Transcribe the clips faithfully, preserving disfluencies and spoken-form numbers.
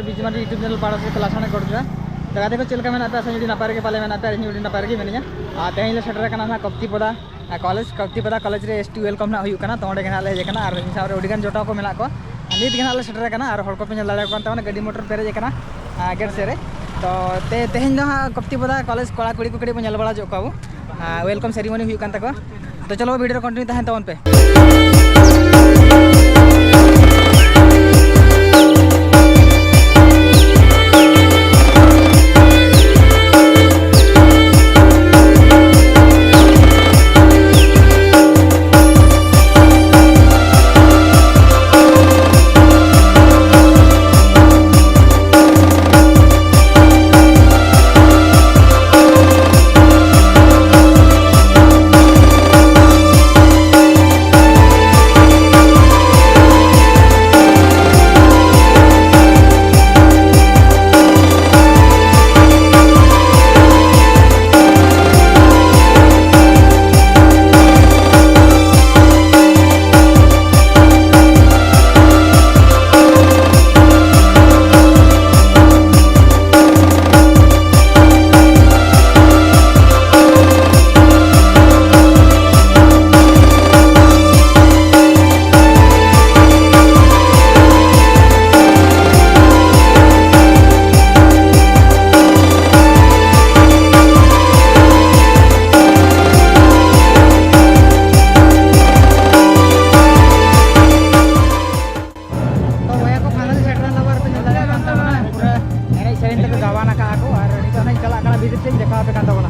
ᱵᱤᱡᱤ Mardi YouTube channel ᱯᱟᱦᱴᱟ ᱥᱮᱫ ᱛᱮ ᱞᱟᱥᱟᱲᱦᱮᱫ ᱜᱚᱰ ᱡᱚᱦᱟᱨ᱾ ᱛᱚ ᱜᱟᱛᱮ ᱠᱚ, ᱪᱮᱫ ᱞᱮᱠᱟ ᱢᱮᱱᱟᱜ ᱯᱮᱭᱟ? ᱟᱥᱟ ᱟᱹᱰᱤ ᱱᱟᱯᱟᱭ ᱨᱮᱜᱮ ᱯᱟᱞᱮ ᱢᱮᱱᱟᱜ ᱯᱮᱭᱟ, ᱟᱨ ᱤᱧ ᱦᱚᱸ ᱟᱹᱰᱤ ᱱᱟᱯᱟᱭ ᱨᱮᱜᱮ ᱢᱤᱱᱟᱹᱧᱟ᱾ ᱟᱨ ᱛᱮᱦᱮᱧ ᱞᱮ ᱥᱮᱴᱮᱨ ᱟᱠᱟᱱᱟ ᱱᱟᱦᱟᱜ ᱠᱚᱯᱛᱤᱯᱚᱫᱟ ᱠᱚᱞᱮᱡᱽ, ᱠᱚᱯᱛᱤᱯᱚᱫᱟ ᱠᱚᱞᱮᱡᱽ ᱨᱮ ᱮᱥ ᱴᱤ ᱳᱭᱮᱞᱠᱟᱢ ᱱᱟᱦᱟᱜ ᱦᱩᱭᱩᱜ ᱠᱟᱱᱟ᱾ ᱛᱚ ᱚᱸᱰᱮ ᱜᱮ ᱱᱟᱦᱟᱜ ᱞᱮ ᱦᱮᱡ ᱟᱠᱟᱱᱟ, ᱟᱨ ᱤᱧ ᱥᱟᱶ ᱨᱮ ᱟᱹᱰᱤ ᱜᱟᱱ ᱡᱚᱴᱟᱣ ᱠᱚ ᱢᱮᱱᱟᱜ ᱠᱚᱣᱟ᱾ ᱟᱨ ᱱᱤᱛ ᱜᱮ ᱱᱟᱦᱟᱜ ᱞᱮ ᱥᱮᱴᱮᱨ ᱟᱠᱟᱱᱟ, ᱟᱨ ᱦᱚᱲ ᱠᱚᱯᱮ ᱧᱮᱞ ᱫᱟᱲᱮᱭᱟᱠᱚ ᱠᱟᱱ ᱛᱟᱵᱚᱱᱟ, ᱜᱟᱹᱰᱤ ᱢᱚᱴᱚᱨ ᱯᱮᱨᱮᱡ ᱟᱠᱟᱱᱟ, ᱟᱨ, ᱜᱮᱴ ᱥᱮᱫ ᱨᱮ᱾ ᱛᱚ ᱛᱮ-, ᱛᱮᱦᱮᱧ ᱫᱚ ᱦᱟᱸᱜ ᱠᱚᱯᱛᱤᱯᱚᱫᱟ ᱠᱚᱞᱮᱡᱽ ᱠᱚᱲᱟ ᱠᱩᱲᱤ ᱠᱚ ᱠᱟᱹᱴᱤᱡ ᱵᱚᱱ ᱧᱮᱞ ᱵᱟᱲᱟ ᱦᱚᱪᱚ ᱠᱚᱣᱟ ᱵᱚ᱾ ᱟᱨ ᱳᱭᱮᱞᱠᱟᱢ ᱥᱮᱨᱤᱢᱚᱱᱤ ᱦᱩᱭᱩᱜ ᱠᱟᱱ ᱛᱟᱠᱚᱣᱟ᱾ ᱛᱚ ᱪᱚᱞᱚ, ᱵᱷᱤᱰᱤᱭᱳ ᱨᱮ ᱠᱚᱱᱴᱤᱱᱤᱭᱩ ᱛᱟᱦᱮᱱ ᱛᱟᱵᱚᱱ ᱯᱮ᱾ ᱛᱚ ᱵᱚᱭᱦᱟ ᱠᱚ, finally ᱥᱮᱴᱮᱨ ᱮᱱᱟ ᱵᱚᱱ, ᱟᱨ ᱯᱮ ᱧᱮᱞ ᱫᱟᱲᱮᱭᱟᱜ ᱠᱟᱱ ᱛᱟᱵᱚᱱᱟ, ᱯᱩᱨᱟᱹ ᱮᱱᱮᱡ ᱥᱮᱨᱮᱧ ᱛᱮᱠᱚ ᱜᱟᱵᱟᱱ ᱟᱠᱟᱫᱼᱟ ᱠᱚ᱾ ᱟᱨ ᱱᱤᱛᱚᱜ ᱦᱟᱸᱜ ᱤᱧ ᱪᱟᱞᱟᱜ ᱠᱟᱱᱟ, ᱵᱷᱤᱛᱤᱨ ᱥᱮᱫ ᱤᱧ ᱫᱮᱠᱷᱟᱣ ᱟᱯᱮ ᱠᱟᱱ ᱛᱟᱵᱚᱱᱟ᱾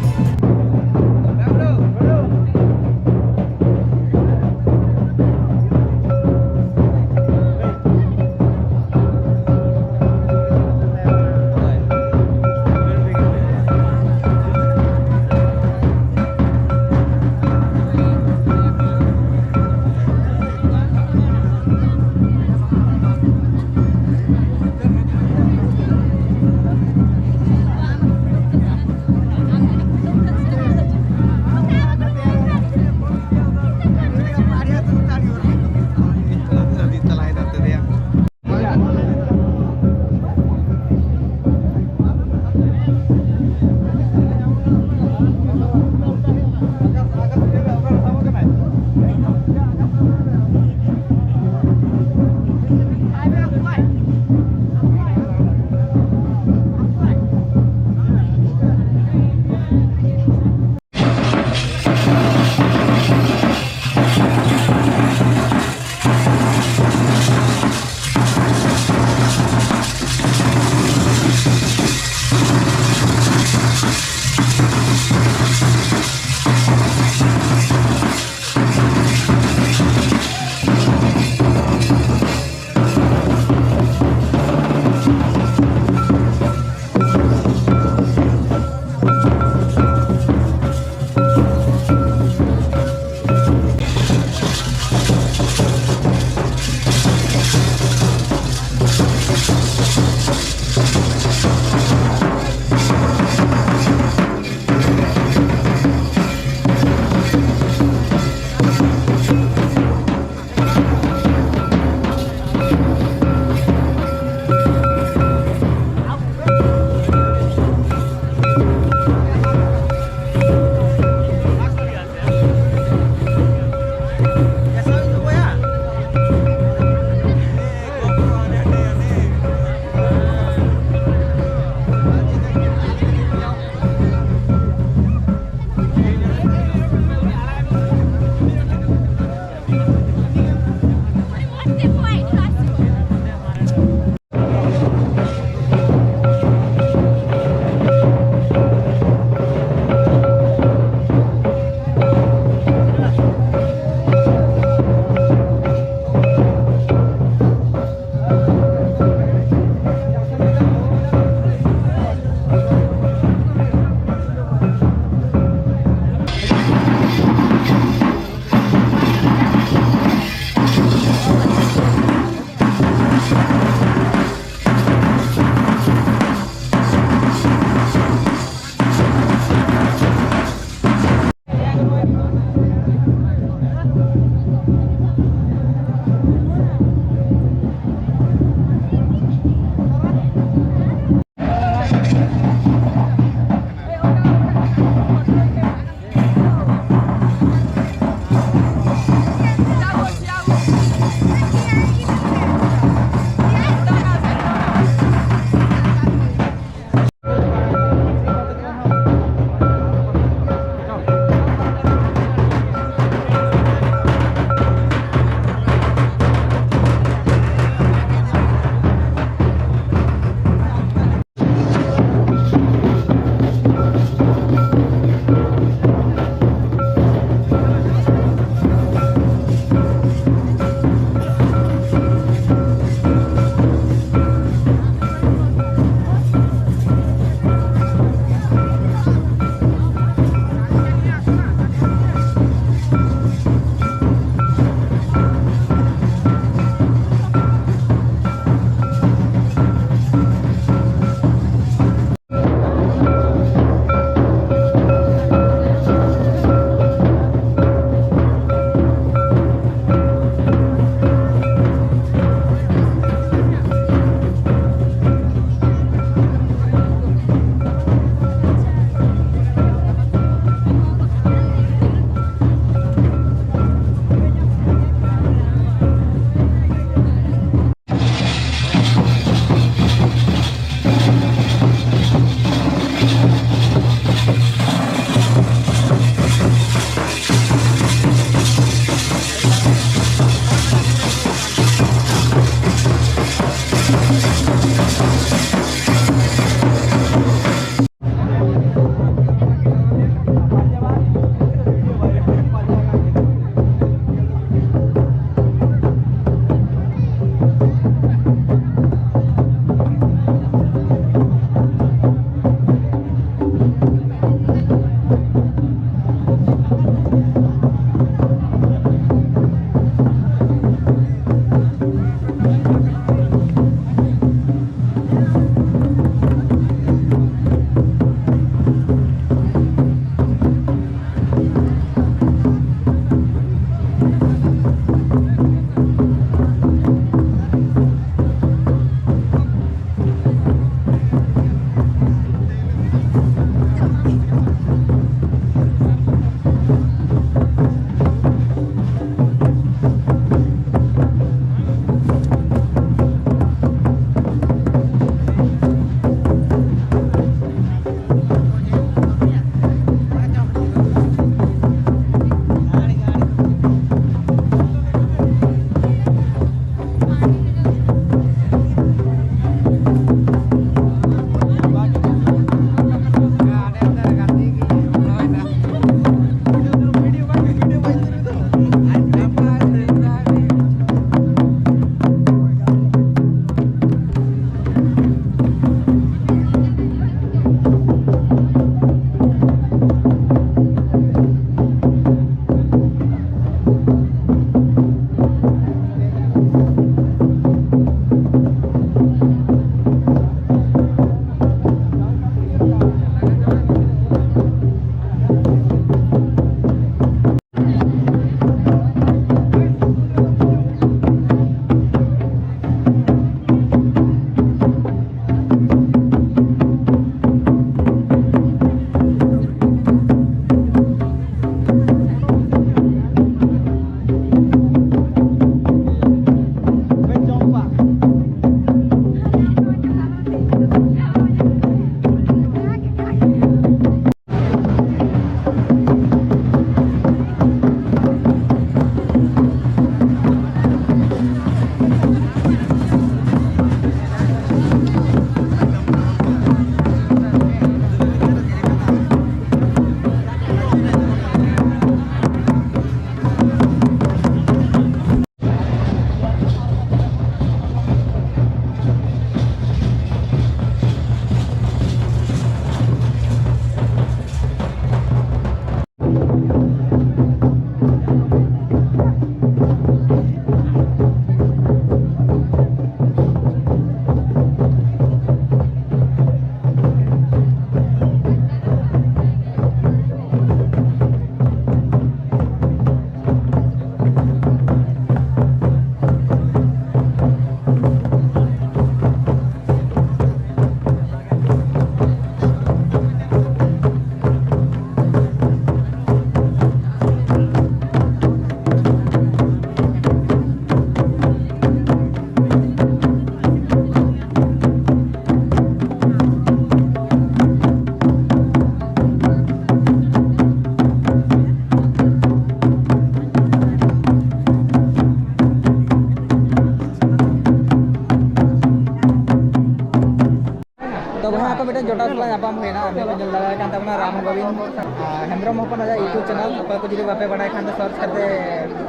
ᱵᱟᱝ ᱦᱩᱭᱱᱟ, ᱟᱨ ᱱᱤᱛᱚᱜ ᱧᱮᱞ ᱫᱟᱲᱮᱭᱟᱜ ᱠᱟᱱ ᱛᱟᱵᱚᱱᱟ ᱨᱟᱢ ᱜᱳᱵᱤᱱᱫ, ᱟᱨ ᱦᱮᱢᱵᱨᱚᱢ ᱦᱚᱯᱚᱱ ᱟᱡᱟᱜ YouTube channel᱾ ᱚᱠᱚᱭ ᱠᱚ ᱡᱩᱫᱤ ᱵᱟᱯᱮ ᱵᱟᱲᱟᱭ ᱠᱷᱟᱱ ᱫᱚ search ᱠᱟᱛᱮ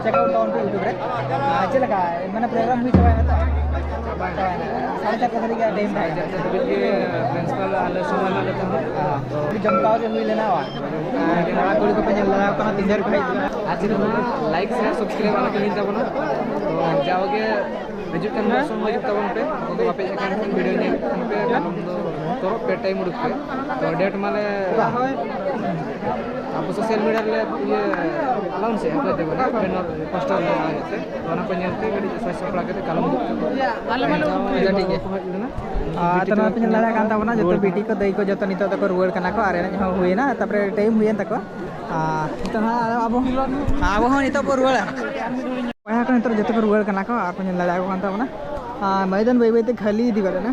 check out ᱛᱟᱵᱚᱱ ᱯᱮ YouTube ᱨᱮ᱾ ᱟᱨ ᱪᱮᱫ ᱞᱮᱠᱟ ᱢᱟᱱᱮ program ᱦᱩᱭ ᱪᱟᱵᱟᱭᱮᱱᱟ ᱛᱚ? ᱪᱟᱵᱟᱭᱮᱱᱟ᱾ ᱥᱟᱲᱮ ᱪᱟᱨ ᱫᱷᱟᱹᱵᱤᱡ ᱜᱮ time ᱛᱟᱦᱮᱸ ᱠᱟᱱᱟ᱾ ᱥᱟᱲᱮ ᱪᱟᱨ ᱫᱷᱟᱹᱵᱤᱡ ᱜᱮ principal ᱟᱞᱮ ᱥᱚᱢᱚᱭ ᱮᱢᱟᱜ ᱞᱮ ᱛᱟᱦᱮᱸᱫ᱾ ᱟᱹᱰᱤ ᱡᱚᱢᱠᱟᱣ ᱜᱮ ᱦᱩᱭ ᱞᱮᱱᱟ᱾ ᱟᱨ ᱠᱚᱲᱟ ᱠᱩᱲᱤ ᱠᱚᱯᱮ ᱧᱮᱞ ᱫᱟᱲᱮᱭᱟᱠᱚ ᱠᱟᱱᱟ ᱛᱤᱱ ᱰᱷᱮᱨ ᱠᱚ ᱦᱮᱡ ᱟᱠᱟᱱᱟ᱾ ᱟᱨ ᱪᱮᱫ ᱦᱚᱸ ᱵᱟᱝ, like, share, subscribe ᱟᱞᱚ ᱯᱮ ᱦᱤᱲᱤᱧ ᱛᱟᱵᱚᱱᱟ᱾ ᱛᱚ ᱡᱟᱣᱜᱮ ᱦᱤᱡᱩᱜ ᱠᱟᱱ ᱵᱚᱪᱷᱚᱨ ᱦᱚᱸ ᱦᱤᱡᱩᱜ ᱛᱟᱵᱚᱱ ᱯᱮ᱾ ᱟᱫᱚ ᱵᱟᱯᱮ ᱦᱮᱡ ᱟᱠᱟᱱ ᱠᱷᱟᱱ video ᱧᱮᱞ ᱠᱷᱟᱱ ᱯᱮ, ᱠᱟᱨᱚᱱ ᱫᱚ ᱛᱚᱨᱚᱜ ᱯᱮ, time ᱩᱰᱩᱠ ᱯᱮ᱾ ᱛᱚ date ᱢᱟᱞᱮ ᱟᱵᱚ social media ᱨᱮᱞᱮ ᱤᱭᱟᱹ announce ᱮᱫᱼᱟ, ᱚᱠᱚᱭ ᱛᱮ ᱵᱚᱞᱮ, ᱯᱟᱥᱴᱟᱨ ᱞᱮ ᱟᱲᱟᱜ ᱮᱫ ᱛᱮ᱾ ᱛᱚ ᱚᱱᱟ ᱠᱚ ᱧᱮᱞ ᱛᱮ ᱠᱟᱹᱴᱤᱡ ᱥᱟᱡᱽ ᱥᱟᱯᱲᱟᱣ ᱠᱟᱛᱮ ᱠᱟᱞᱚᱢ ᱦᱤᱡᱩᱜ ᱛᱟᱵᱚᱱ ᱯᱮ᱾ ᱟᱪᱪᱷᱟ, ᱴᱷᱤᱠ ᱜᱮᱭᱟ᱾ ᱟᱨ ᱛᱚ ᱱᱚᱣᱟ ᱯᱮ ᱧᱮᱞ ᱫᱟᱲᱮᱭᱟᱜ ᱠᱟᱱ ᱛᱟᱵᱚᱱᱟ, ᱡᱚᱛᱚ ᱵᱤᱴᱤ ᱠᱚ ᱫᱟᱹᱭ ᱠᱚ ᱡᱚᱛᱚ ᱱᱤᱛᱚᱜ ᱫᱚᱠᱚ ᱨᱩᱣᱟᱹᱲ ᱠᱟᱱᱟ ᱠᱚ, ᱟᱨ ᱮᱱᱮᱡ ᱦᱚᱸ ᱦᱩᱭᱮᱱᱟ, ᱛᱟᱨᱯᱚᱨᱮ time ᱦᱩᱭᱮᱱ ᱛᱟᱠᱚᱣᱟ᱾ ᱟᱨ ᱱᱤᱛᱚᱜ ᱦᱟᱸᱜ ᱟᱵᱚ, ᱟᱵᱚ ᱦᱚᱸ ᱱᱤᱛᱚᱜ ᱵᱚ ᱨᱩᱣᱟᱹᱲᱟ᱾ ᱵᱚᱭᱦᱟ ᱠᱚ ᱱᱤᱛᱚᱜ ᱡᱚᱛᱚ ᱠᱚ ᱨᱩᱣᱟᱹᱲ ᱠᱟᱱᱟ ᱠᱚ, ᱟᱨ ᱠᱚ ᱧᱮᱞ ᱫᱟᱲᱮᱭᱟᱠᱚ ᱠᱟᱱ ᱛᱟᱵᱚᱱᱟ᱾ ᱟᱨ ᱢᱚᱭᱫᱟᱱ ᱵᱟᱹᱭ ᱵᱟᱹᱭ ᱛᱮ ᱠᱷᱟᱹᱞᱤ ᱤᱫᱤ ᱜᱚᱫ ᱮᱱᱟ᱾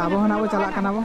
ᱟᱵᱚ ᱦᱚᱸ ᱱᱟᱜ ᱵᱚ ᱪᱟᱞᱟᱜ ᱠᱟᱱᱟ ᱵᱚ᱾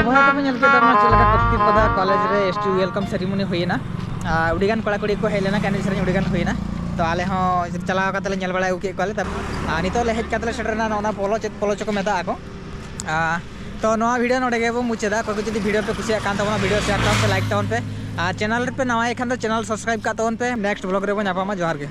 ᱵᱚᱭᱦᱟ ᱠᱚᱯᱮ ᱧᱮᱞ ᱠᱮᱫᱟ ᱪᱮᱫ ᱞᱮᱠᱟ ᱠᱚᱯᱛᱤ ᱯᱟᱫᱟ ᱠᱚᱞᱮᱡᱽ ᱨᱮ ᱮᱥ ᱴᱤ ᱣᱮᱞᱠᱟᱢ ᱥᱮᱨᱮᱢᱚᱱᱤ ᱦᱩᱭᱮᱱᱟ᱾ ᱟᱨ ᱟᱹᱰᱤᱜᱟᱱ ᱠᱚᱲᱟ ᱠᱩᱲᱤ ᱠᱚ ᱦᱮᱡ ᱞᱮᱱᱟ, ᱮᱱᱮᱡ ᱥᱮᱨᱮᱧ ᱟᱹᱰᱤᱜᱟᱱ ᱦᱩᱭᱮᱱᱟ᱾ ᱛᱚ ᱟᱞᱮ ᱦᱚᱸ ᱪᱟᱞᱟᱣ ᱠᱟᱛᱮ ᱞᱮ ᱧᱮᱞ ᱵᱟᱲᱟ ᱟᱹᱜᱩ ᱠᱮᱫ ᱠᱚᱣᱟᱞᱮ᱾ ᱛᱟᱨᱯᱚᱨ ᱟᱨ ᱱᱤᱛᱚᱜ ᱞᱮ ᱦᱮᱡ ᱠᱟᱛᱮ ᱞᱮ ᱥᱮᱴᱮᱨᱮᱱᱟ ᱱᱚᱜᱼᱚ ᱱᱟ ᱯᱚᱞᱚ, ᱪᱮᱫ ᱯᱚᱞᱚ ᱪᱚᱠᱚ ᱢᱮᱛᱟᱜᱼᱟ ᱠᱚ᱾ ᱟᱨ ᱛᱚ ᱱᱚᱣᱟ ᱵᱷᱤᱰᱤᱭᱳ ᱱᱚᱰᱮ ᱜᱮᱵᱚᱱ ᱢᱩᱪᱟᱹᱫᱟ᱾ ᱚᱠᱚᱭ ᱠᱚ ᱡᱩᱫᱤ ᱵᱷᱤᱰᱤᱭᱳ ᱯᱮ ᱠᱩᱥᱤᱭᱟᱜ ᱠᱟᱱ ᱛᱟᱵᱚᱱᱟ, ᱵᱷᱤᱰᱤᱭᱳ ᱥᱮᱭᱟᱨ ᱛᱟᱵᱚᱱ ᱯᱮ, ᱞᱟᱭᱤᱠ ᱛᱟᱵᱚᱱ ᱯᱮ᱾ ᱟᱨ ᱪᱮᱱᱮᱞ ᱨᱮᱯᱮ ᱱᱟᱣᱟ ᱦᱮᱡ ᱠᱷᱟᱱ ᱫᱚ ᱪᱮᱱᱮᱞ ᱥᱟᱵᱥᱠᱨᱟᱭᱤᱵ ᱠᱟᱜ ᱛᱟᱵᱚᱱ ᱯᱮ᱾ ᱱᱮᱠᱥᱴ ᱵᱞᱚᱜ ᱨᱮᱵᱚᱱ ᱧᱟᱯᱟᱢᱟ᱾ ᱡᱚᱦᱟᱨ ᱜᱮ᱾